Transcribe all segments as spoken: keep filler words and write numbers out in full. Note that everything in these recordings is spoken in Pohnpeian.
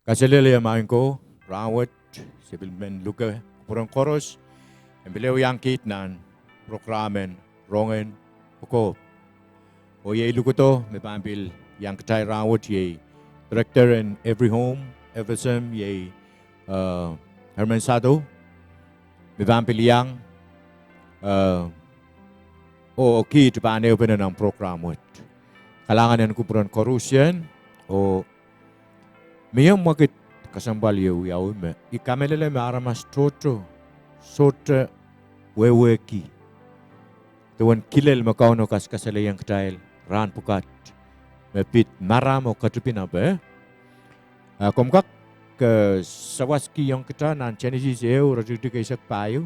Kaselehlie maing ko, rahnwet se pil men luke kupwuren koaros en pil ehu iang kiht nan prokram en rongen kokohp. Oh iei lukedo me pahn pil iang kitail rahnwet iei director en Every Home, F S M, iei, eh, Herman Sado, me pahn pil iang, eh, oh kiht pahn ehupene nan prokram wet. Kalahngan en kupwuren koarusie, oh mie mwekid kesempwal ieu wiawi me I kamehlele me aramas tohto sohte wehwehki duwen kilel me Kauno kaskasalehiong kitail rahn pwukat me pid maram oh ketipin ape. Ah, komw kak, eh, sawaskihong kitail nan Senesis ehu iretikitik eisek pahieu.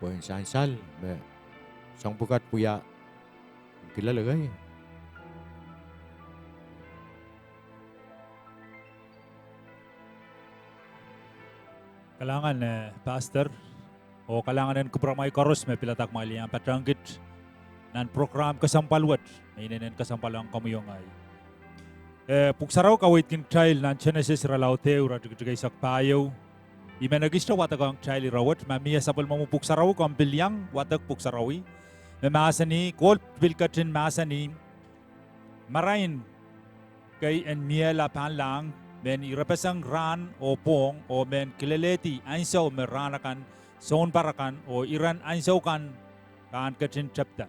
Pwe en sansal me soang pwukat pwia kilel ekei. Kalahngan, eh, Pastor, oh kalahngan en kupwuramwail koaros me piladak amwail iang patehng kiht nan prokram kesempwal wet me inenen kesempwal ong komwi oh ngehi. Eh, Pwuhk Sarawi kaweidki kitail nan Senesis irelaud ehu iretikitik eisek pahieu. I men ekiste wadekohng kitail ire wet, ma mie sapwellimomwi Pwuhk Sarawi, komw pil iang wadek Pwuhk Sarawi, me mahsanih, Koht pil ketin mahsanih, marain kei en miehla pahnlahng, mehn irepeseng rahn oh pwohng, oh mehn kilelehdi ansou me rahn akan, sounpar akan, oh iren ansou kan pahn ketin tepda.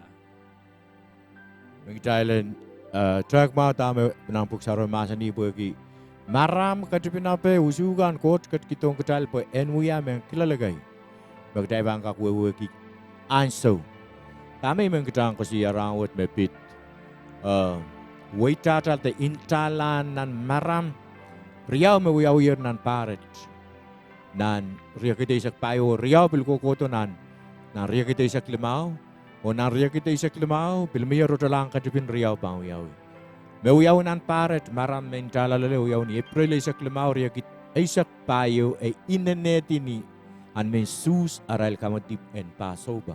Me kitail en, eh, tehk mwahu dahme nan Pwuhk Sarawi mahsanih pwehki maram ketipin ape, usuh kan Koht ketikihdohng kitail pwe en wia mehn kilel ekei me kitail pahn kak wehwehki ansou. Dahme I men kitail koasoia rahnwet me pid, eh, weitahtahl de intahlahn nan maram riau me wiawiher nan pahr wet. Nan riekid eisek pahieu, riau pil kohkohdo nan, nan riekid eisek limau, oh nan riekid eisek limau pil mie rotalahng ketipin riau pahn wiawi. Me wiawi nan pahr wet, maram me intahla loale wiawi ni Epreil eisek limau, riekid eisek pahieu, e inenehdi ni ahn mehn Suhs arail kamadipw en Passover.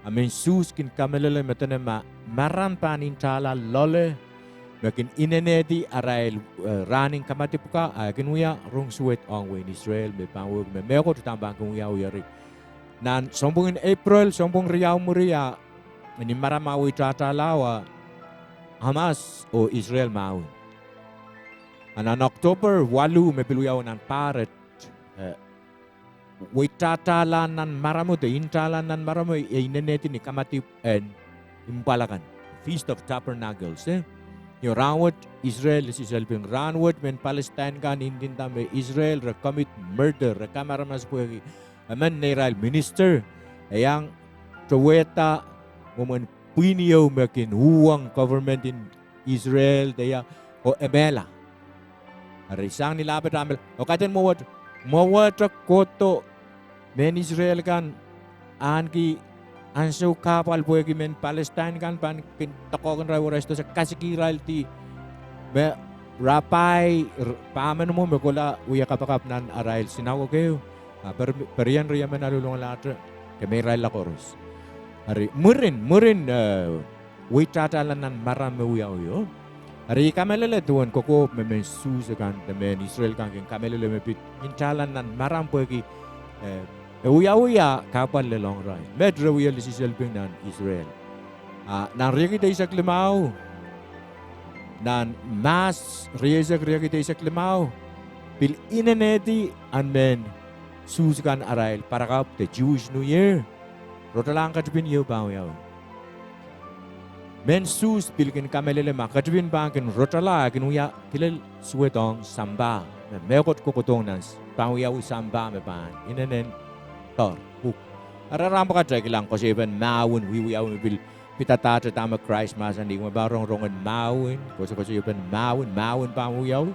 A mehn Suhs kin kamehlele me dene ma maram pahn intahla loale, me kin inenehdi arail, eh, rahn en kamadipw ka, a e kin wia rong suwed ong wehin Israel me pahn wehwehki me mehkot uhdahn pahn kin wiawi. Eri nan sounpwongin Epreil, sounpwong riau mwuri, a ni maram a weitahtahlao, a Hamas oh Israel mahwen. A nan October waluh me pil wiawi nan pahr wet, eh, weitahtahlahn nan maramo de intahlahn nan maramo e inenehdi ni kamadipw en impwal akan, Feast of Tabernacles, eh? Ni rahnwet Israel, Israel pil rahnwet mehn Palestine kan ndinda me Israel re commit murder, re kamaramas pwehki emen neirail minister e iang towehda mwomwen pwihn ieu me kin uhwong government en Israel de ia, oh e mehla. Eri sang ni lahpo de e mehla, oh kaidehn mwowet, mwowet kohdo mehn Israel kan ahneki ansou kahpwal pwehki mehn Palestine kan pahn kin doakohkin irail wehwehki de se kasikiraildi me rapai, pahmen mwo me kohla wia kapakap nan arail sinakok ehu. A per-, perien riemen aluhlungalahte, kemeirailla koaros. Eri mwurin, mwurin, eh, weitahtahlahn nan maram me wiawi o. Eri I kamehlele duwen kokohp me mehn Suhs akan de mehn Israel kan kin kamehlele me pid intahlahn nan maram pwehki, eh, e wiawi a kahpwal lelohng irail. Met re wie lisihselping nan Israel. A nan riekid eisek limau, nan Mahs rieisek, riekid eisek limau, pil inenehdi ahn mehn Suhs akan arail parakapw de Jewish New Year, rotalahng ketipin ieu pahn wiawi. Mehn Suhs pil kin kamehlele ma ketipin pahn kin rotala, e kin wia kilel suwed ong sampah, me mehkot kohkohdohng nan, pahn wiawi sampah me pahn inenen doar, pwuhk. Eri rahn pwukat e kilang koasoiepen mahwen wiewiawi me pil pidadahte dahme Krais mahsanih, me pahn rongorong en mahwen, koasokoasoiepen mahwen, mahwen pahn wiawi.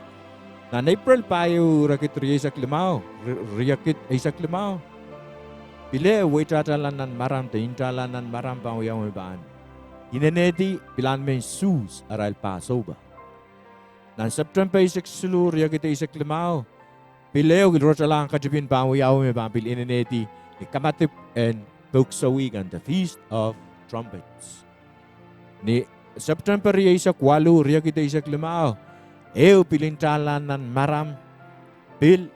Nan Epreil pahieu riekid rieisek limau, ri-, riekid eisek limau, pil weitahtahlahn nan maram de intahlahn nan maram pahn wiawi me pahn inenehdi pil ahn mehn Suhs arail Passover. Nan September eisek siluh riekid eisek limau, pil ehu rotalahng ketipin pahn wiawi me pahn pil inenehdi ni kamadipw en pwuhk sewese kan, the Feast of Trumpets. Ni September rieisek waluh, riekid eisek limau, ehu pil intahn lahn nan maram, pil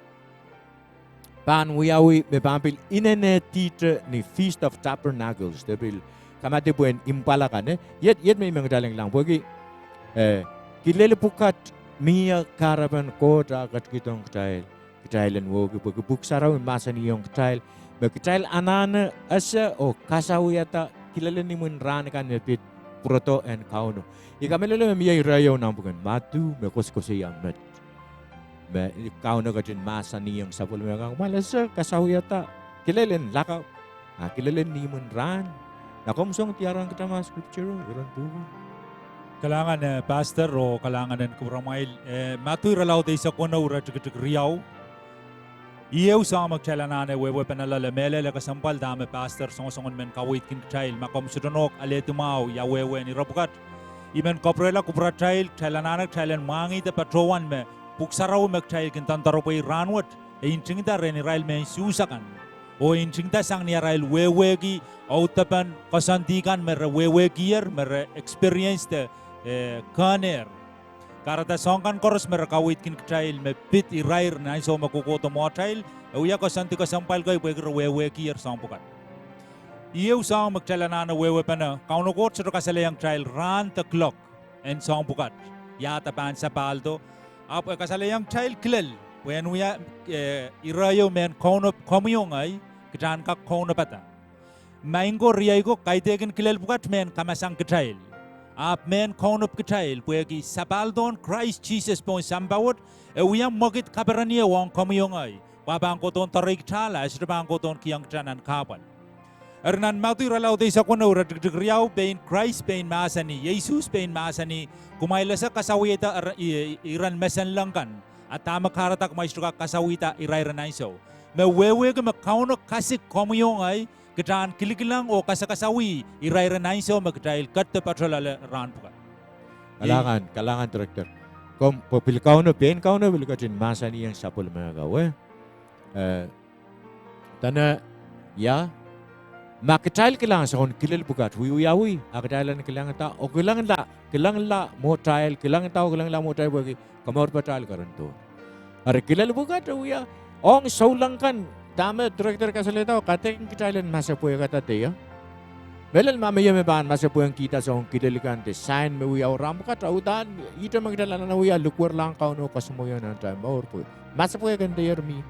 pahn wiawi me pahn pil inenedihte ni Feast of Tabernacles, de pil kamadipw en impwal akan, eh, iet, iet me I men kitail en kilang pwehki, eh, kilel pwukat mie kahrepen Koht ah ketikihdohng kitail, kitail en wehwehki pwehki Pwuhk Sarawi mahsanihong kitail me kitail anahne ese oh kasawiada kilelen imwin rahn kan me pid pwurodo en Kauno. I kamehlele me mie ire ieu nan pwuken Madiu me koasokoasoia met, me Kauno ketin mahsanihong sapwellime kan, kumwail ese kasawiada kilel en lakapw, ah, kilel en imwin rahn. Na komw song diar en kitail ma scripture, iren pwuhko. Kalahngan, eh, Pastor, oh kalahngan en kupwuramwail, eh, Madiu irelaud eisek weneu, iretikitik riau. Ih ehu soahng me kitail anahne wehwehpene loale. Mehlel, e kesempwal dahme Pastor songosong en men kaweidkin kitail. Ma komw sohte nohk alehdi mwahu ia wehwehn ire pwukat, I men kapwurehla kupwuratail, kitail anahne kitail en mwahngihda patohwan me Pwuhk Sarawi me kitail kin doadoahngki rahn wet, e ntingda rehn irail mehn Suhs akan, oh e ntingda sang ni arail wehwehki audepen koasoandi kan me re wehwehkier, me re experience de, eh, kehnehr. Kahrehda soahng kan koaros me re kaweidkin kitail me pid irair nan ansou me kohkohdo mwohtail, e wia koasoandi kesempwal kei pwehki re wehwehkier soahng pwukat. Ih ehu soahng me kitail anahne wehwehpene, Kauno Koht sohte kasalehiong kitail rahn de kilok en soahng pwukat, ia de pahn sapahldo. Ahpw e kasalehiong kitail kilel, pwe en wia, eh, ire ieu mehn kaunop komwi oh ngehi, kitail kak kaunopada. Maing ko, riei ko, kaidehkin kilel pwukat mehn kamasang kitail, ahpw mehn kaunop kitail, pwehki sapahldohn Krais Sises pohn sampah wet, e wia mwekid kaperenie ong komwi oh ngehi, pwe e pahn kohdohn doarehkitala, e sohte pahn kohdohn kihong kitail nan kahpwal. Eri nan Madiu irelaud eisek weneu, iretikitik riau, pein Krais pein mahsanih, Sises pein mahsanih, kumwail ese kasawiada ira-, i-, iren mesen leng kan, a dahme kahrehda kumwail sohte kak kasawihda irairen ansou? Me wehwehki me Kauno kasik komwi oh ngehi, kitail en kilikilang oh kasakasawih irairen ansou me kitail ketido patoh loale rahn pwukat. Kalahngan, kalahngan Director. Komw, pwe pil Kauno, pein Kauno pil ketin mahsanihong sapwellime ko, eh? Eh, dene, ia, ma kitail kilang soangen kilel pwukat wiewiawi, a kitail en kilangada, oh kilangla, kilangla mwohtail, kilangada oh kilangla mwohtail pwehki komour patail keren dohr. Eri kilel pwukat e wia, ong souleng kan, dahme Director kasalehda, kaidehkin kitail en masepwehkada de ia. Mehlel ma mie me pahn masepwehkihda soangen kilel kan de sign me wiawi rahn pwukat, a uhdahn ihte me kitail anahne wia likwerlahng Kauno kasamwoio nan atail mour pwe masepwehk en dehr mi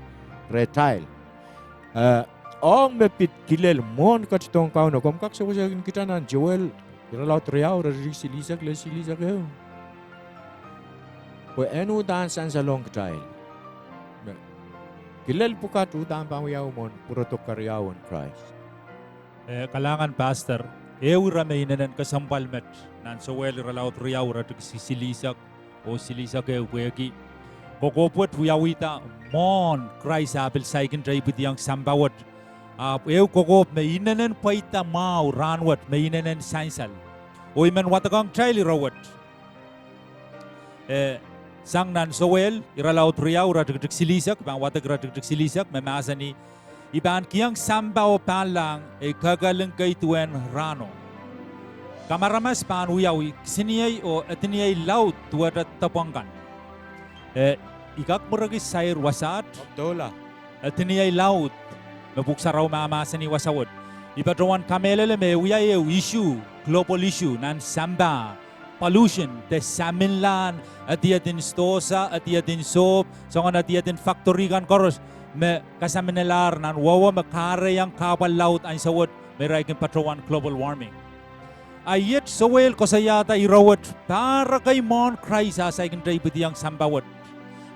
rehtail. Eh, ong me pid kilel mwohn ketidohng Kauno, komw kak sewesehkin kitail nan Joel irelaud riau, iretikitik silihsek lel silihsek ehu. Pwe en uhdahn sansalohng kitail me kilel pwukat uhdahn pahn wiawi mwohn pwurodo keriau en Krais. Eh, kalahngan Pastor, ehu ire me inenen kesempwal met nan Sohel irelaud riau, iretikitik silihsek oh silihsek ehu pwehki kokohp wet wiawihda mwohn Krais ah pil saikinte ipwidiong sampah wet. Ahpw ehu kokohp me inenen pweida mwahu rahn wet me inenen sansal. Oh I men wadekohng kitail ire wet, eh, sang nan Sohel irelaud riau, iretikitik silihsek, I pahn wadek iretikitik silihsek, me mahsanih, I pahn kihong sampah oh pahnlahng ei kehkehling kei duwen rahno. Kamaramas pahn wiawi, kisiniei oh ediniei laud duwehte depwong kan. Eh, I kak mwereki sair wasaht, ediniei laud, me Pwuhk Sarawi mahmahsanih wasa wet. I patohwan kamehlele me e wia ehu issue, global issue nan sampah, pollution, de saminlahn ediedin sidohsa, ediedin sohp, soangen ediedin faktori kan koaros, me kasaminelahr nan wehwe me kahrehiong kahpwal laud ansou wet me irail kin patohwan global warming. A iet Sohel koasoiahda ire wet, pahr ekei mwohn Krais ah saikinte ipwidiong sampah wet.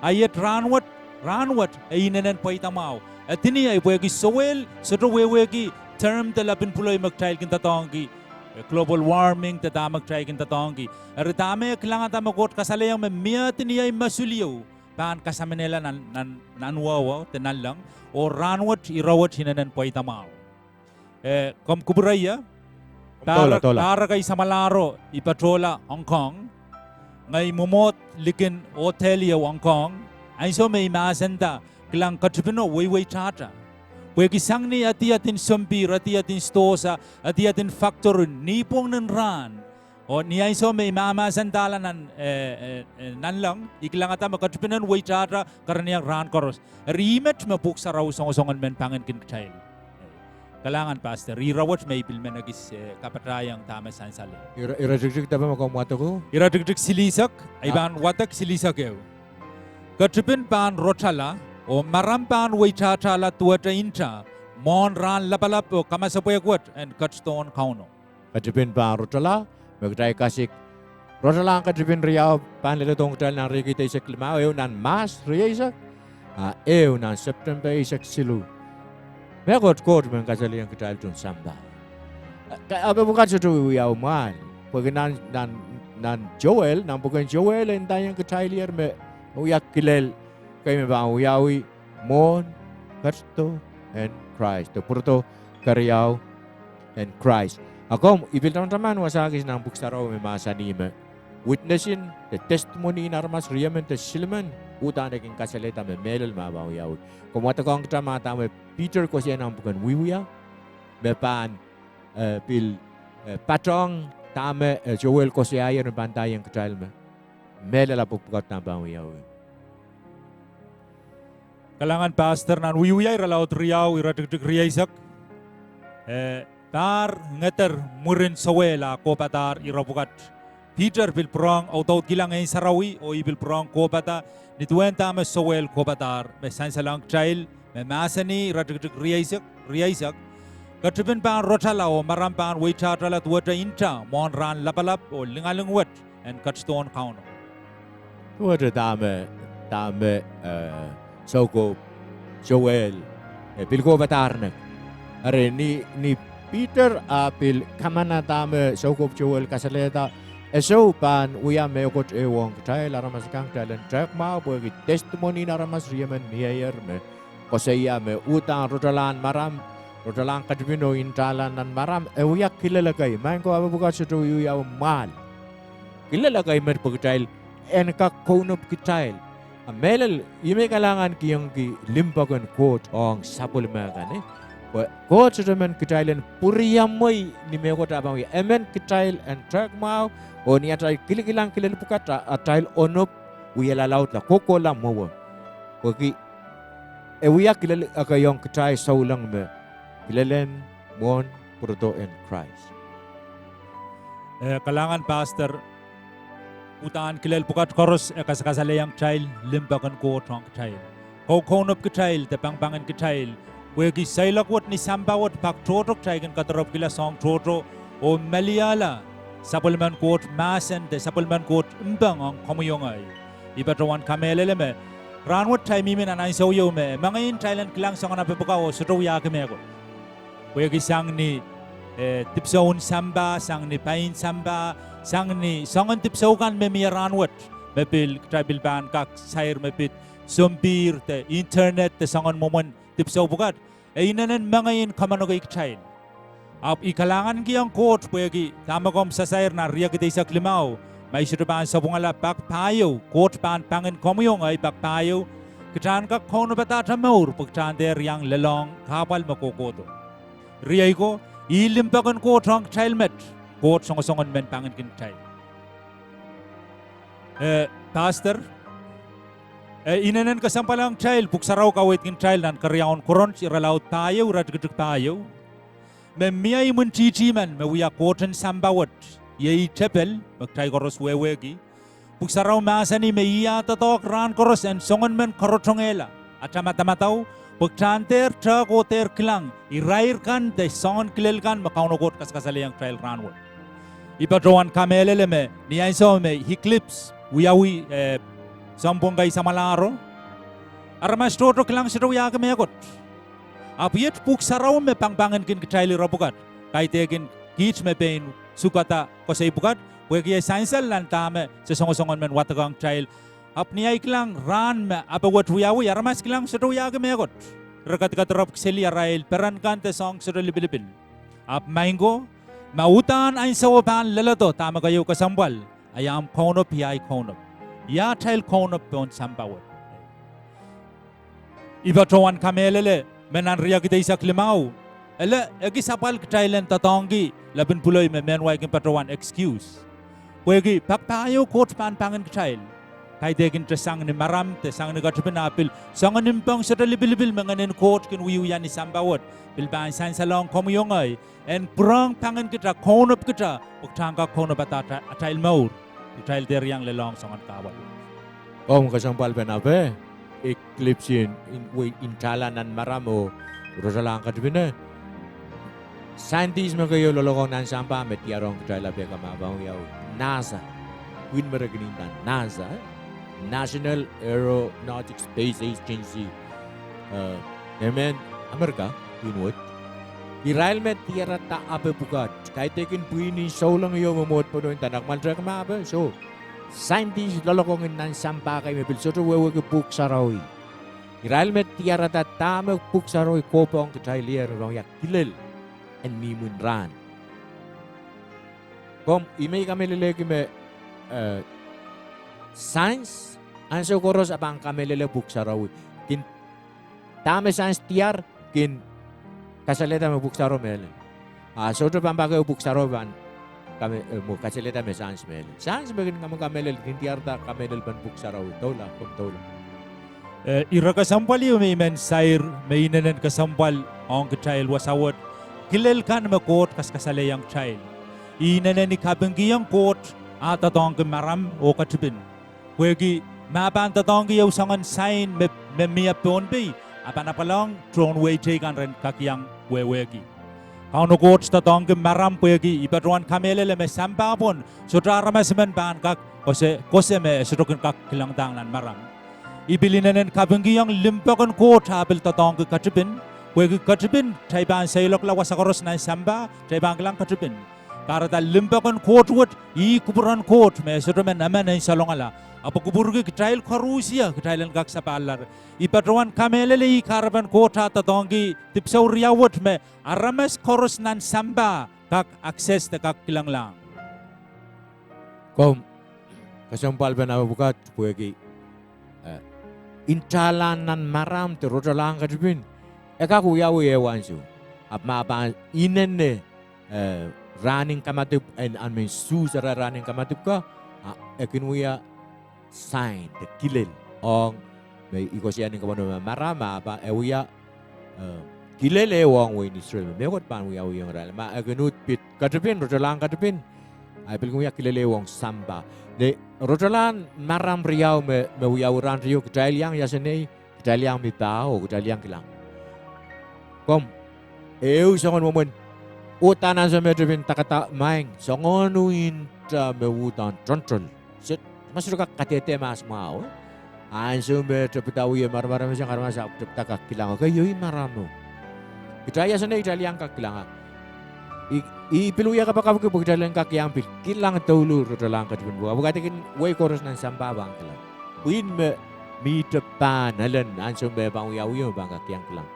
A iet rahn wet, rahn wet e inenen pweida mwahu. Ediniei pwehki Sohel sohte wehwehki term de lepin pwuloi me kitail kin doadoahngki, eh, global warming de dahme kitail kin doadoahngki. Eri dahme e kilangada me Koht kasalehiong me mie ediniei mosul ieu pahn kasaminehla nan, nan, nan wehwe de nanleng, oh rahn wet ire wet inenen pweida mwahu. Eh, komw kupwure ie, pahr ekei samwalahro I patohla Hong Kong, ngehi mwomwohd likin hotel ieu Hong Kong, ansou me I mahsenda kilang ketipino weiweitahta. Pwehki sang ni ediedin sompihr, ediedin sidohsa, ediedin faktori, nipwong nin rahn, Oh ni ansou me I mahmahsendahla nan, eh, eh, eh, nanleng, I kilangada me ketipin en weitahta kerenieng rahn koaros. Eri ih met me Pwuhk Sarawi songosong en men pangin kin kitail. Kalahngan Pastor, ire wet me I pil men ekis, eh, kapatahiong dahme sansal. Ire, ire tikitik depe me komw wadeko? Ire tikitik silihsek, I pahn wadek silihsek ehu. Ketipin pahn rotala, oh maram pahn weitahtala duwehte nta, mwohn rahn lapalap oh kamasepwehk wet en ketidohn Kauno. Ketipin pahn rotala, me kitail kasik, rotalahn ketipin riau pahn leledohng kitail nan riekid eisek limau, ehu nan Mahs rieisek, a ehu nan Septempe eisek siluh. Mehkot Koht men kasalehiong kitail tohn sampah. A, a mepwukat sohte wiewiawi mwahl. Pwehki nan, nan, nan Sohel, nan pwuken Sohel e ndaiong kitail ier me wia kilel kei me pahn wiawi mwohn ketido en Krais, de pwurodo keriau en Krais. A komw, I pil tamataman wasa kis nan Pwuhk Sarawi me mahsanih me witness en, de testimony en aramas riemen de silimen, uhdahn e kin kasalehda me mehlel me pahn wiawi. Komw wadekohng kita ma dahme Piter koasoia nan pwuken Wiewia, me pahn, eh, pil, eh, patohng dahme, eh, Sohel koasoiaier me pahn ndaiong kitail me mehlel ahpw pwukat dahme pahn wiawi. Kalahngan Pastor. Nan Wiewia irelaud riau, ire tikitik rieisek, eh, pahr ngeder mwurin Sohel ah kohpadahr ire pwukat, Piter pil pwurehng audaudkihla Ngehn Sarawi oh ih pil pwurehng kohpada, nin duwen dahme Sohel kohpadahr me sansalohng kitail, me mahsanih ire tikitik rieisek, rieisek, ketipin pahn rotala oh maram pahn weitahtala duwehte nta, mwohn rahn lapalap oh lingaling wet en ketidohn Kauno. Duwehte dahme, dahme, eh, soukohp Sohel, eh, pil kohpadahr nek. Eri ni, ni Piter ah pil kamana dahme soukohp Sohel kasalehda, e sou pahn wia mehkot ehu ong kitail aramas akan, kitail en tehk mwahu, pwehki testimony en aramas riemen mieier me koasoia me uhdahn rotalahn maram, rotalahn ketipin oh ntahla nan maram, e wia kilel ekei, maing ko, a mepwukat sohte wiewiawi mwahl. Kilel ekei met pwe kitail en kak kaunop kitail. A mehlel, ih me I kalahngankihong ki limpoak en Koht ong sapwellime kan, eh? Pwe Koht sohte men kitail en pwuriamwei ni mehkot ah pahn wia. E men kitail en tehk mwahu, oh ni atail kilikilang kilel pwukat, a, atail onop wialaudla, kohkohla mwowe. Pwehki e wia kilel ekei ong kitail souleng me kilelen mwohn pwurodo en Krais. Eh, kalahngan Pastor, uhdahn kilel pwukat koaros e kasakasalehiong kitail limpoak en Koht ong kitail, kaukaunop kitail de pangpangin kitail, pwehki seiloak wet ni sampah wet pak tohto kitail kin kadarepwkihla soahng tohto oh meliehla sapwellimen Koht mahsen de sapwellimen Koht mpeng ong komwi oh ngehi. I patohwan kamehlele me rahnwet kitail mihmi nan ansou ieu me mengei en kitail en kilang soangen ape pwukat oh sohte wiahki mehkot. Pwehki sang ni, eh, dipwisoun sampah, sang ni paien sampah, sang ni soangen dipwisou kan me mie rahnwet, me pil, kitail pil pahn kak sair me pid sompihr de internet de soangen mwomwen dipwisou pwukat, e inenen mengei en kamwanokei kitail. Ahpw I kalahngankihong Koht pwehki dahme komw sasair nan riekid eisek limau, ma I sohte pahn sapwungala pak pahieu, Koht pahn pangin komwi oh ngehi pak pahieu, kitail en kak kaunopada atail mour pwe kitail en dehr iang lelohng kahpwal me kohkohdo. Riei ko, ih limpoak en Koht ong kitail met, Koht songosong en men pangin kin kitail. Eh, Pastor, eh, inenen kesempwal ong kitail, Pwuhk Sarawi kaweidkin kitail nan keriaun Korint irelaud pahieu, ire tikitik pahieu, me mie imwintihti men me wia Koht en sampah wet, iei tepel me kitail koaros wehwehki. Pwuhk Sarawi mahsanih me ih ah doadoahk rahn koaros en soangen men karotongehla atail madamadau, pwe kitail en dehr tehk oh dehr kilang irair kan de soangen kilel kan me Kauno Koht kasakasalehiong kitail rahnwet. I patohwan kamehlele me ni ansou me eclipse wiawi, eh, sounpwong kei samwalahro, aramas tohto kilang sohte wiahki mehkot. Ahpw iet Pwuhk Sarawi me pangpangin kin kitail ire pwukat, kaidehkin kiht me pein sukada koasoi pwukat, pwehki e sansal nan dahme se songosong en men wadekohng kitail. Ahpw ni ahi kilang rahn me ape wet wiawi, aramas kilang sohte wiahki mehkot. Re kadkadarepwkiseli arail peren kan de soahng sohte lipilipil. Ahpw maing ko, ma uhdahn ansowo pahn leledo dahme keieu kesempwal, ahi ahmw kaunop, ahi kaunop, ahi atail kaunop pohn sampah wet. I patohwan kamehlele me nan riekid eisek limau, ele ekis apwal kitail en doadoahngki lepin pwuloi me mehn wai kin patohwan excuse. Pwehki pak pahieu Koht pahn pangin kitail. Kaidehkin te sang ni maram, te sang ni ketipin, ah pil soangen mpomw sohte lipilipil me Ngehnen Koht kin wiewia ni sampah wet, pil pahn sansalohng komwi oh ngehi en pwurehng pangin kitail, kaunop kitail, pwe kitail en kak kaunopada atail mour, kitail dehr iang lelohng soangen kahpwal. Komw kesempwalpen ape, e, clips in, in, we, ntahla nan maram oh rotoralahng ketipin, e, scientist me keieu loalokong nan sampah me diarohng kitail ape, ka ma pahn wiawi NASA. Pwihn me re kin nda NASA, National Aeronautics Space Agency, e, emen Amerika, pwihn wet. Irail me diarada ape pwukat, kaidehkin pwihn en souleng ieu me mwohd pwonoi, nda nakmal tehk ma ape, soh. Scientist loalokong nan sampah kei me pil sohte wehwehki Pwuhk Sarawi. Irail me diarada dahme Pwuhk Sarawi kohpohng kitailehr me pahn wia kilel en imwin rahn. Komw, ih me I kamehlelehki me, e, science, ansou koaros e pahn kamehlele Pwuhk Sarawi. Kin, dahme science diar, kin kasalehda me Pwuhk Sarawi mehlel. A sohte pahn pak ehu Pwuhk Sarawi pahn kame, e, mwo kasalehda me science mehlel. Science me kin kame, kamehlele, kin diarada kamehlelpen Pwuhk Sarawi. Doula, komw doula. E, ire kesempwal ieu me I men sair me inenen kesempwal ong kitail wasa wet, kilel kan me Koht kaskasalehiong kitail. Inenen I kapingkihong Koht ah doadoahngki maram oh ketipin. Pwehki ma pahn doadoahngki ehu soangen sign me, me mie Pohnpei, a pahn apwalong tohn wehi teikan ren kak iang wehwehki. Kauno Koht doadoahngki maram pwehki I patohwan kamehlele me sampah pwon sohte aramas emen pahn kak kose, kose me e sohte kin kak kilangdahng nan maram. I pil inenen kapingkihong limpoak en Koht ah pil doadoahngki ketipin, pwehki ketipin, kitail pahn seiloakla wasa koaros nan sampah, kitail pahn kilang ketipin. Kahrehda limpoak en Koht wet, ih kupwuren Koht me e sohte men emen en salongala. Ahpw e kupwurki kitail koarusie, kitail en kak sapahlala. I patohwan kamehlele ih kahrepen Koht ah doadoahngki dipwisou riau wet me aramas koaros nan sampah kak access de kak kilanglahng. Komw, kesempwalpen ape pwukat pwehki, e, ntahlahn nan maram de rotoralahng ketipin, e kak wiawi ehu ansou. Ahpw ma pahn inenen, e, rahn en kamadipw, en, en men suhs ara rahn en kamadipw ka, a e kin wia sign de kilel ong me I koasoia ni kapwunod me maram, a pahn e wia, e, kilel ehu ong wehin Israel me mehkot pahn wiawihong irail. Ma e kin uhd pid ketipin, rotoralahng ketipin, a e pil kin wia kilel ehu ong sampah. Ni rotoralahn maram riau me, me wiawi rahn teio, kitail iang iasenei, kitail iang mi paho, kitail iang kilang. Komw, ehu soangen mwomwen, uhdahn ansou me tepin dakada maing, soangen nta me uhdahn toantoal. Se, ma sohte kak kadehde mahs mwahu, e. Ansou me tepida wie maramaramaso aramas ahpw tepida kak kilang, okay, iei maramo. Kitail iasenei, kitail iang kak kilang. I, I pil wia kapakapki pwe kitail en kak iang pil kilang douluhl rotoralahng ketipin pwukat, pwukat e kin wehi koaros nan sampah pahn kilang. Pwihn me mihte pahn elen ansou me pahn wiawi me pahn kak iang kilang.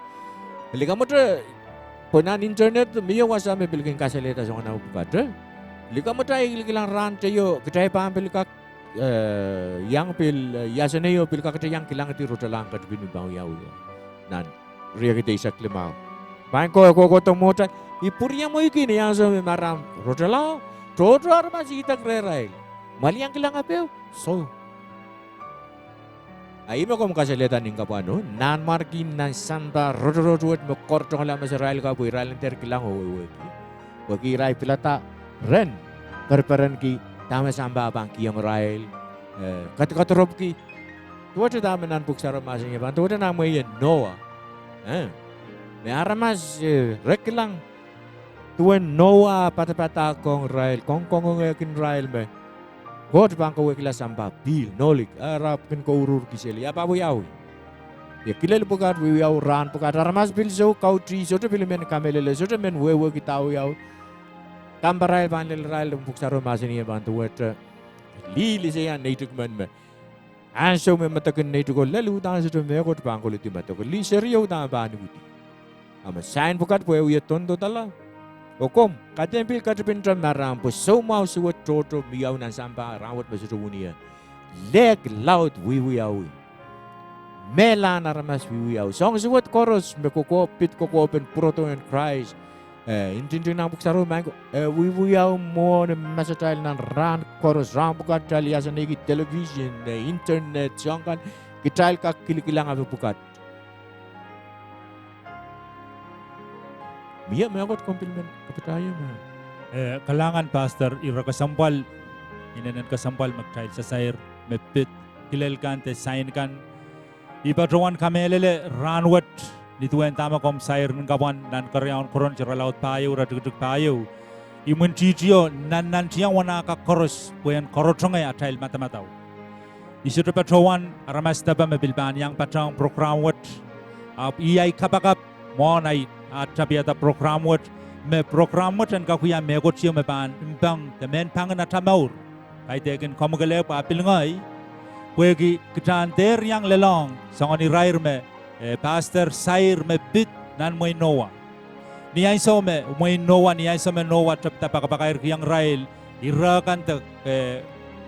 Likamwete, pwe nan internet mie wasa me pil kin kasalehda soangen ape pwukat, e. Likamwete I kilkilang rahn teio, kitail pahn pil kak, e, iang pil, e, iasenei oh pil kakete iang kilangdi rotoralahng ketipin me pahn wiawi nan riekid eisek limau. Maing ko, e kohkohdo mwohtail, I pwuriamweiki ni ansou me maram rotorala, tohto aramas idek rehrail. Maliang kilang ape, soh. A ih me komw kasalehda ni kapwunod, nanmwarki nan sampah rotorot wet me koaruhla meserail ka pwe irail en dehr kilang oh wehwehki. Pwehki irail pilada ren kereperenki dahme sampah pahn kihong irail, e, kadkadropwki. Duwehte dahme nan Pwuhk Sarawi mahsanih pahn duwehte nan mwehin Noah, e. Me aramas, e, re kilang duwen Noah padapadahkohng irail, kongkongehkin irail me Koht pahn kawehkihla sampah pihl, nohlik, e ahpw kin kouruhr kiseli, e ahpw wiawi. Iei kilel pwukat, wiewiawi rahn pwukat, aramas pil sou kautih, sohte pil men kamehlele, sohte men wehwehki dahwiawi. Kamparail pahn lel irail, Pwuhk Sarawi mahsanih pahn duwehte lih liseian neitik men me ansou me medekin neitiko lel, uhdahn sohte mehkot pahn koledi medekin lih, serio uhdahn pahn uhdi. A me sain pwukat pwe e wie dohndodala. Oh komw, kaidehn pil ketipin te maram pwe soumwahu suwed tohto mie nan sampah rahnwet me sohte wini ie. Lehk laud wiewiawi. Mehlahn aramas wiewiawi. Soahng suwed koaros me kokohp, pid kokohpen pwurodo en Krais, e, ntingting nan Pwuhk Sarawi, maing ko, e wiewiawi mwohn masatail nan rahn koaros, rahn pwukat kitail iasenehki television, eh, internet, soahng kan, kitail kak kilikilang ape pwukat. Mie mehkot komw pil men kapatahieng? Eh, kalahngan Pastor, ire kesempwal, inenen kesempwal me kitail sasair me pid kilel kan de sain kan. I patohwan kamehlele rahn wet, nin duwen dahme komw sair nin kapwan nan keriaun Korint irelaud pahieu, iretikitik pahieu, imwintihtio nannantiong wanahka koaros pwehn karotongehr atail madamadau. I sohte patohwan aramas depe me pil pahn iang patehng prokram wet, ahpw ih ahi kapakap mwohn ahi, ah, tapihada prokram wet, me prokram wet en kak wia mehkot ieu me pahn mpeng de mehn pangin atail mour. Kaidehkin komw kelehpw, ah pil ngehi, pwehki kitail en dehr iang lelohng soangen irair me, eh, Pastor sair me pid nan mwehin Nowa. Ni ansou me mwehin Nowa, ni ansou me Nowa tepda pakapakairkihong irail ire kan de, eh,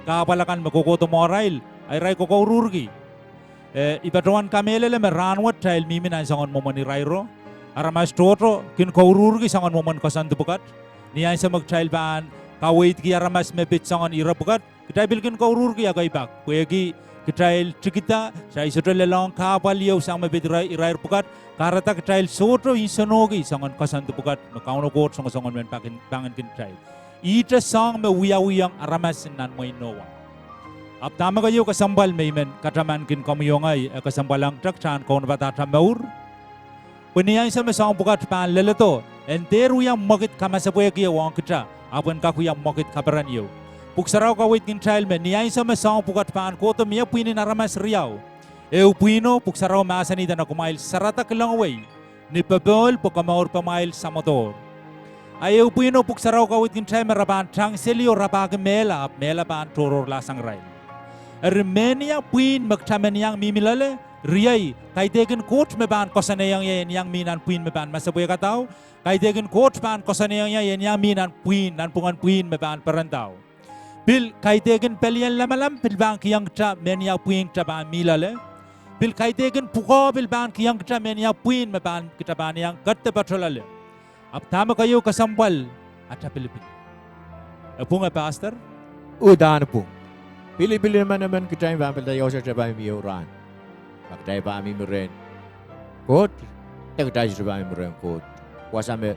kahpwal akan me kohkohdo mwohrail, a irail kokouruhrki. Eh, I patohwan kamehlele me rahn wet kitail mihmi nan soangen mwomwen irairo. Aramas tohto kin kouruhrki soangen mwomwen koasoandi pwukat. Ni ansou me kitail pahn kaweidki aramas me pid soangen ire pwukat, kitail pil kin kouruhrki ekei pak, pwehki kitail tikida, kitail sohte lelohng kahpwal ieu sang me pid ira-, irair pwukat, kahrehda kitail sohte nsenohki soangen koasoandi pwukat me Kauno Koht songosong en men pangin, pangin kin kitail. Ihte soahng me wiawihong aramas nan mwehin Nowa. Ahpw dahme keieu kesempwal me I men katamankin komwi oh ngehi, e kesempwal ong kitail en kaunopada atail mour. Pwe ni ansou me soahng pwukat pahn leledo, en dehr wia mwekid kamasepwehk ieu ong kitail, ahpw en kak wia mwekid kaperen ieu. Pwuk Sarawi kaweidki kitail me ni ansou me soahng pwukat pahn kohdo, mie pwihn en aramas riau. Ehu pwihno Pwuk Sarawi mahsanihda me kumwail sarada kilengwei ni popohl pwe komourpamwail samwodohr. A ehu pwihno Pwuk Sarawi kaweidki kitail me re pahn tangseli oh rapahki mehla, ahpw mehla pahn tohrohrlahsang irail. Eri mehnia pwihn me kitail men iang mihmi loale, riei, kaidehkin Koht me pahn koasoanehiong ie en iang mi nan pwihn me pahn masepwehkadahu, kaidehkin Koht pahn koasoanehiong ie en iang mi nan pwihn, nanpwungen pwihn me pahn perendahu. Pil kaidehkin pelien lamalam pil pahn kihong kitail mehnia pwihn kitail pahn mi loale. Pil kaidehkin pwukoa pil pahn kihong kitail mehnia pwihn me pahn, kitail pahn iang ketido patoh loale. Ahpw dahme keieu kesempwal? Atail pilipil. E pwunge, Pastor? Uhdahn pwung. Pilipil emenemen kitail pahn pilada ia wasa kitail pahn mihmi ehu rahn. Ma kitail pahn mihmi rehn Koht, de kitail sohte pahn mihmi rehn Koht. Wasa me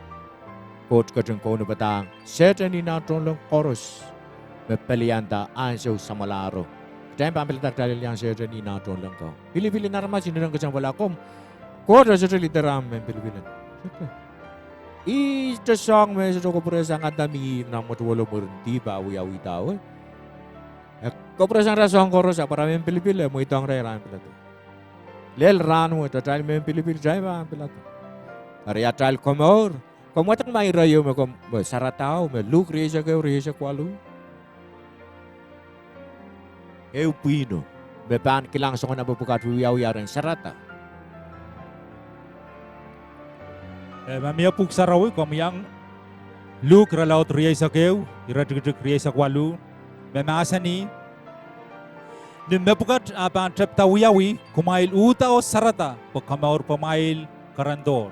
Koht ketin kaunopadahng Sehdan oh nah tohnleng koaros me pelianda ansou samwalahro. Kitail pahn pilada kitail iang Sehdan oh nah tohnleng ko. Pilipil en aramas inenen kesempwal. Ahpw Koht e sohte liderahng mehn pilipil en. Ihte soahng me e sohte kapwurehsang, ahpw dahme nan mwetuwelo mwurin dihp ah wiawihda e kapwurehsang atail soahng koaros, ahpw ara mehn pilipil e mweidohng irail en pilada. Lel rahn wet atail mehn pilipil kitail pahn pilada. Eri atail komour, komw wadek ma ire ieu me komw, me saradao, me Luk rieisek ehu, rieisek waluh. Ehu pwihno me pahn kilang soangen ape pwukat wiawi, ren sarada. E, ma mie Pwuk Sarawi, komw iang Luk irelaud rieisek ehu, iretikitik rieisek waluh, me mahsanih: Ni mepwukat ah pahn tepda wiawi, kumwail uhda oh sarada pwe komourpamwail kerendohr.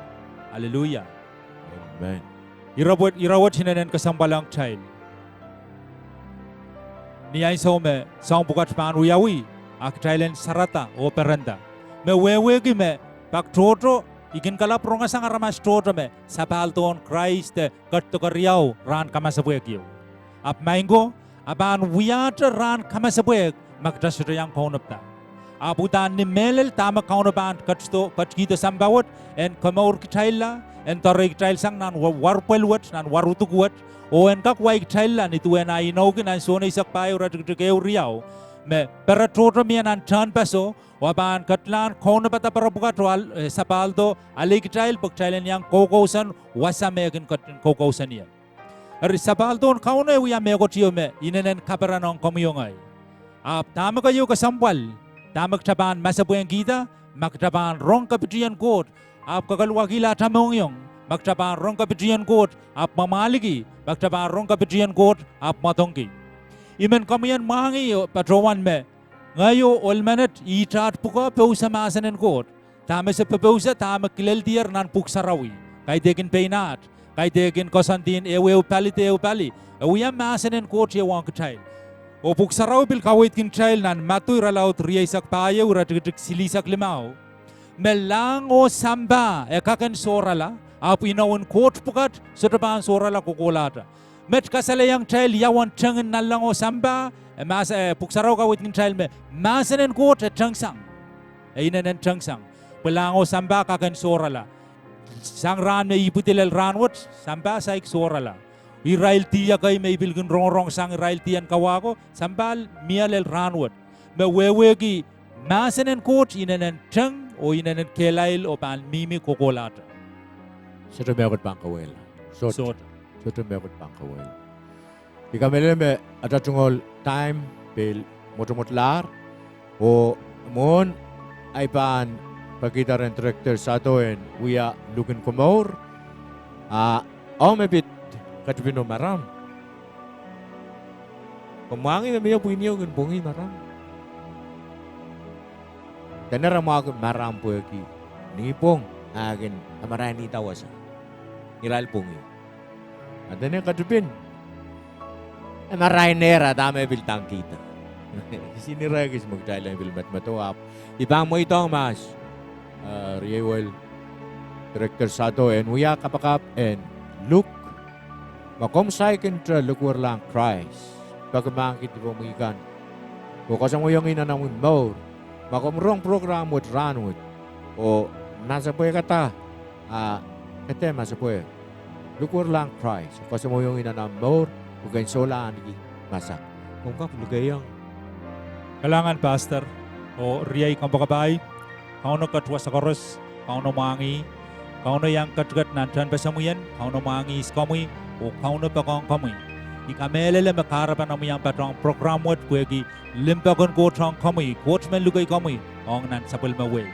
Aleluia. Amen. Ire wet, ire wet inenen kesempwal ong kitail. Ni ansou me soahng pwukat pahn wiawi, a kitail en sarada oh perenda. Me wehwehki me pak tohto, I kin kalap rongasang aramas tohto me sapahldohn Krais de ketido keriau rahn kamasepwehk ieu. Ahpw maing ko, a pahn wiahte rahn kamasepwehk ma kitail sohte iang kaunopada. Ahpw uhdahn ni mehlel dahme Kauno pahn ketido, ketikihdo sampah wet, en komour kitailla, en doarei kitail sang nan wa-, warpwel wet, nan waruduk wet, oh en kak wai kitailla nin duwen ah inoukihla nan Sohn eisek pahieu, iretikitik ehu, riau, me pere tohto mie nan tehnpaso, oh a pahn ketlahng kaunopada pere pwukat oh al-, eh, sapahlo, alehdi kitail pwe kitail en iang koukousoan wasa me e kin ketin koukousoan ie. Eri sapahlodohn Kauno e wia mehkot ieu me inenen kaperen ong komwi oh ngehi. Ahpw dahme keieu kesempwal, dahme kitail pahn masepwehkihda, ma kitail pahn rong kepitien Koht, ahpw kekeluwakihla atail mohngiong, ma kitail pahn rong kepitien Koht, ahpw mwamwahliki, ma kitail pahn rong kepitien Koht, ahpw mwadangki. I men komwi en mwahngih patohwan me ngehi oh ohl menet, ihte at pwukoa pousehla mahsen en Koht. Dahme se popousehla, dahme kileldier nan Pwuhk Sarawi, kaidehkin pein at, kaidehkin koasoandi en ehuehu pali de ehu pali, e wia mahsen en Koht ieu ong kitail. Oh Pwuhk Sarawi pil kaweidki kitail nan Madiu irelaud rieisek pahieu iretikitik silihsek limau me lahng oh sampah e kak en sohrala, ahpw inoun Koht pwukat sohte pahn sohrala kohkohlahte. Met kasalehiong kitail ia uwen teng en nanleng oh sampah? E mahs-, eh, Pwuhk Sarawi kaweidki kitail me mahsen en Koht e tengsang. E inenen tengsang. Pwe lahng oh sampah kak en sohrala. Sang rahn me ipwidi lel rahnwet, sampah saik sohrala. Irail dih ekei me I pil kin rongorong sang irail dih en kawa ko, sampah mie lel rahnwet. Me wehwehki mahsen en Koht inenen teng oh inenen kehlail oh pahn mihmi kohkohlahte. Sohte mehkot pahn kauwehla. Sohte. Sohte mehkot pahn kauwehla. I kamehlele me atail tungoal time pil mwotomwotlahr, oh mwohn ahi pahn pekihda rehn Director Sado en wia luhk en komour, a, ao me pid ketipin oh maram. Komw mwahngih me mie pwihn ieu kin pwongih maram? Dene re mwahuki maram pwehki ni pwong e kin kamarainihda wasa. Irail pwongih. A dene ketipin, e marainehr a dahme pil dangkihda. Kisinirekis me kitail en pil medemedewe, ahpw I pahn mweidohng mahs, eh, riei wel, Director Sado en wia kapakap en luk. Ma komw saikinte likwerlahng Krais, pekimahkki dipomwi kan, oh kasamwoiong ih nan omwi mour. Ma komw rong program wet rahnwet, oh masepwehkada, a, ke dehr masepwehk, likwerlahng Krais oh kasamwoiong ih nan omw mour, pwe ken solahr ahneki masak. Komw kak lukeiong. Kalahngan Pastor, oh riei kompoakepahi, Kauno ket wasa koaros, Kauno mwahngih, Kauno iang ketiket nan tehnpasamwien, Kauno mwahngih ihs komwi, oh Kauno poakohng komwi. I kamehlele me kahrepen omwi iang patohng program wet pwehki limpoak en Koht ong komwi, Koht men lukei komwi ong nan sapwellime wehi.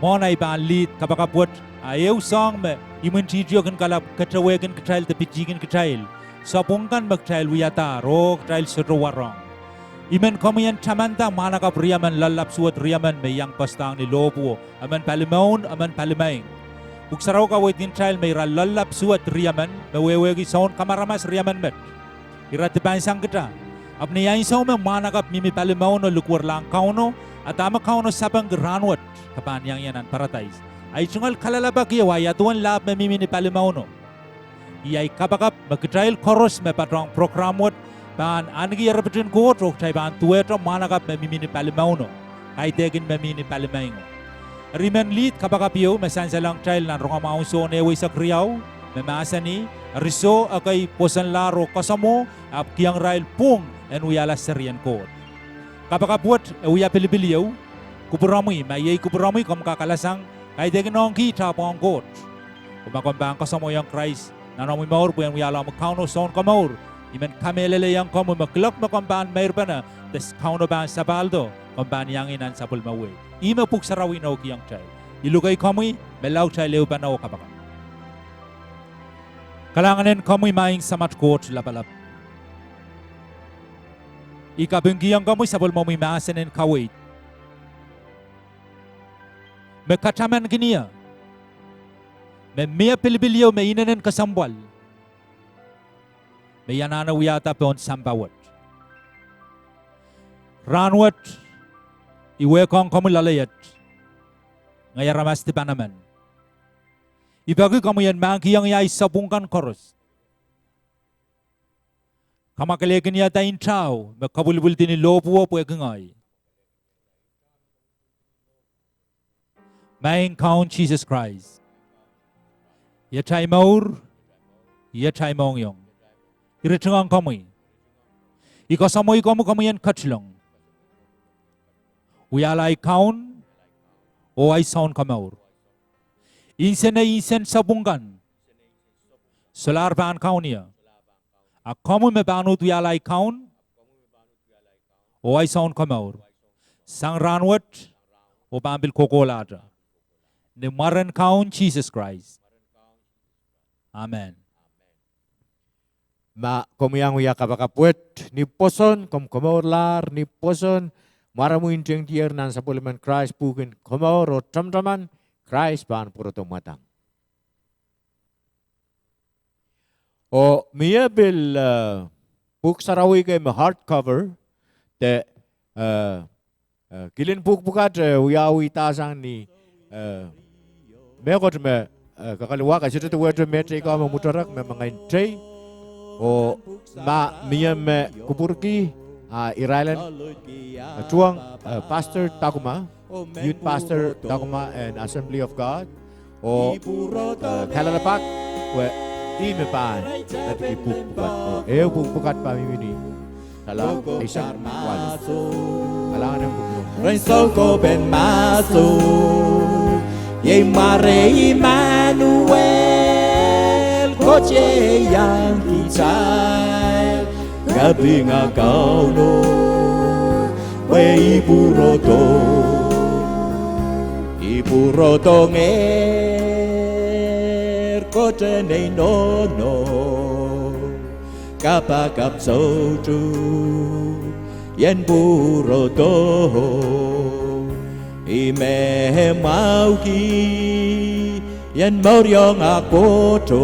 Mwohn ahi pahn lead kapakap wet, a ehu soahng me imwintihtio kin kalap ketewehkin kitail de pitihkin kitail sapwung kan me kitail wiadahr oh kitail sohte warohng. I men komwi en tamanda mwahnakapw riemen, loallap suwed riemen me iang poasoadahng ni lohpwuo, emen palimaun, emen palimaing. Pwuhk Sarawi kaweidki kitail me ira loallap suwed riemen me wehwehki soun kamaramas riemen met. Ira dipan sang kita. Ahpw ni ansou me mwahnakapw mihmi palimauno likwerlahng Kauno, a dahme Kauno sapengki rahnwet? Ke pahn iang ie nan paradais. Ahi tungoal kalelapak ieu, ahi aduwen lahp me mihmi ni palimauno. Ih ahi kapakap me kitail koaros me patohng program wet pahn ahneki eripit en Koht oh kitail pahn duwehte mwahnakapw me mihmi ni palimauno, kaidehkin me mihmi ni palimaingo. Eri I men lead kapakap ieu me sansalohng kitail nan Rongamwahu Sohn ehu eisek riau, me mahsanih, eri soh ekei pwosonlahr oh kasamwo, ahpw kihong irail pwung en wiahla serien Koht. Kapakap wet e wia pilipil ieu, kupwuromwi, ma iei kupwuromwi komw kak alasang, kaidehkin ong kiht ahpw ong Koht. Oh ma komw pahn kasamwoiong Krais nan omwi mour pwe en wiahla omwi Kaun oh Sounkomour, I men kamehlelehiong komwi me kuloak me komw pahn meirpene de Kauno pahn sapahldo, komw pahn iang ih nan sapwellime wehi. Ihme Pwuhk Sarawi inoukihong kitail. I lukei komwi, menlau kitail ehupene oh kapakap. Kalahngan en komwi Maing Samat Koht Lapalap. I kapingkihong komwi sapwellimomwi mahsen en kaweid me katamankihnie me mie pilipil ieu me inenen kesempwal me I anahne wiahda pohn sampah wet. Rahnwet I wehkohng komwi loale iet, ngehi aramas dipan emen. I peki komwi en mahkikihong ie ahi sapwung kan koaros, kamwakelehkihniada ntao me kapwilipwildi ni lohpwuo pwehki ngehi. Maing Kaun Sises Krais, iet ahi mour, iet ahi mohngiong. I ritingohng komwi. I koasoamwei komwi, komwi en ketilong wiahla ahi Kaun oh ahi Sounkomour. Nsen, nsen sapwung kan solahr pahn kaun ie, a komwi me pahn uhd wiahla ahi Kaun oh ahi Sounkomour sang rahnwet oh pahn pil kohkohlahte. Ni mwaren Kaun Sises Krais, amen. Ma komw iang wia kapakap wet ni pwoson, komw komourlahr ni pwoson, mwaromwi ntingdier nan sapwellimen Krais, pwuhk en komour oh tamataman, Krais pahn pwurodo mwadang. Oh mie pil, eh, pwuhk sarawi kei me hardcover, de, eh, eh, kilin pwuhk pwukat, eh, wiawi dahsang ni, eh, mehkot me, eh, kakali wak, e sohte duwehte mehteikan me mwutorek me mengei tei. Oh ma mie me kupwurki, ah, irail en, eh, tuhwong, eh, Pastor Takuma, Youth Pastor Takuma en Assembly of God, oh, eh, kalelapak, pwe ih me pahn, eh, pwuhk pwukat, oh, eh, pwuhk pwukat pahn mihmi ni. Kalahngan, eisek walu. Kalahngan en kupwur. Rehn soukohp en mahso, iei mware Immanuel, Koht iang kitail, kapinga Kauno, pwe ih pwurodo. Ih pwurodo ngehr, Koht en ei nohno, kapakap soutuk, ien pwurodo. Ih me mwahuki, ien mour iang kohdo,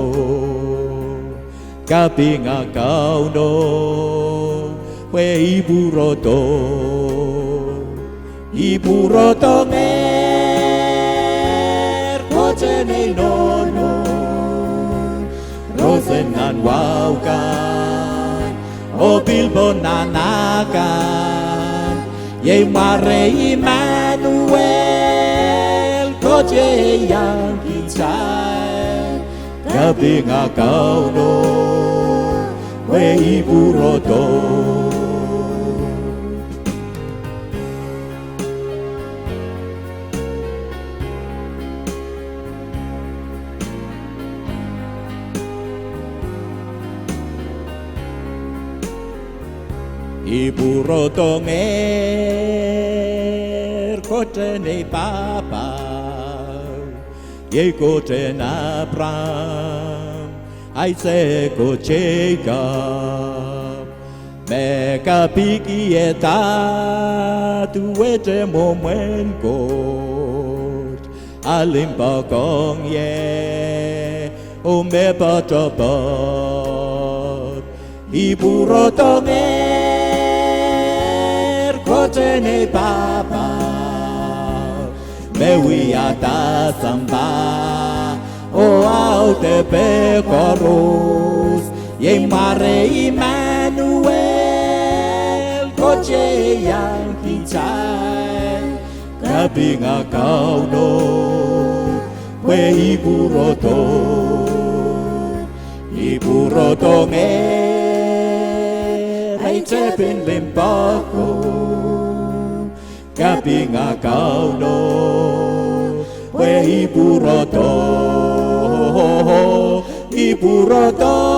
kapinga Kauno, pwe ih pwurodo. Ih pwurodo ngehr, Koht en ei nohno, roson nan wahu kan, oh pil pohn nahna kan, iei mware Immanuel, Koht iang kitail, kapinga Kauno, pwe ih pwurodo. Ih pwurodo ngehr, Koht en ei pahpa, iei Koht en Apraam, Aisek oh Seikop, me kapikihda duwehte mwomwen Koht, a limpoak ong ie, oh me poatopoat. Ih pwurodo ngehr, Koht en ei pahpa, me wiahda sampah oh audepe koaros, iei mware Immanuel, Koht iang kitail, kapinga Kauno, pwe ih pwurodo. Ih pwurodo ngehr, ei tepin limpoak, kapinga Kauno, pwe ih pwurodo. Ih pwurodo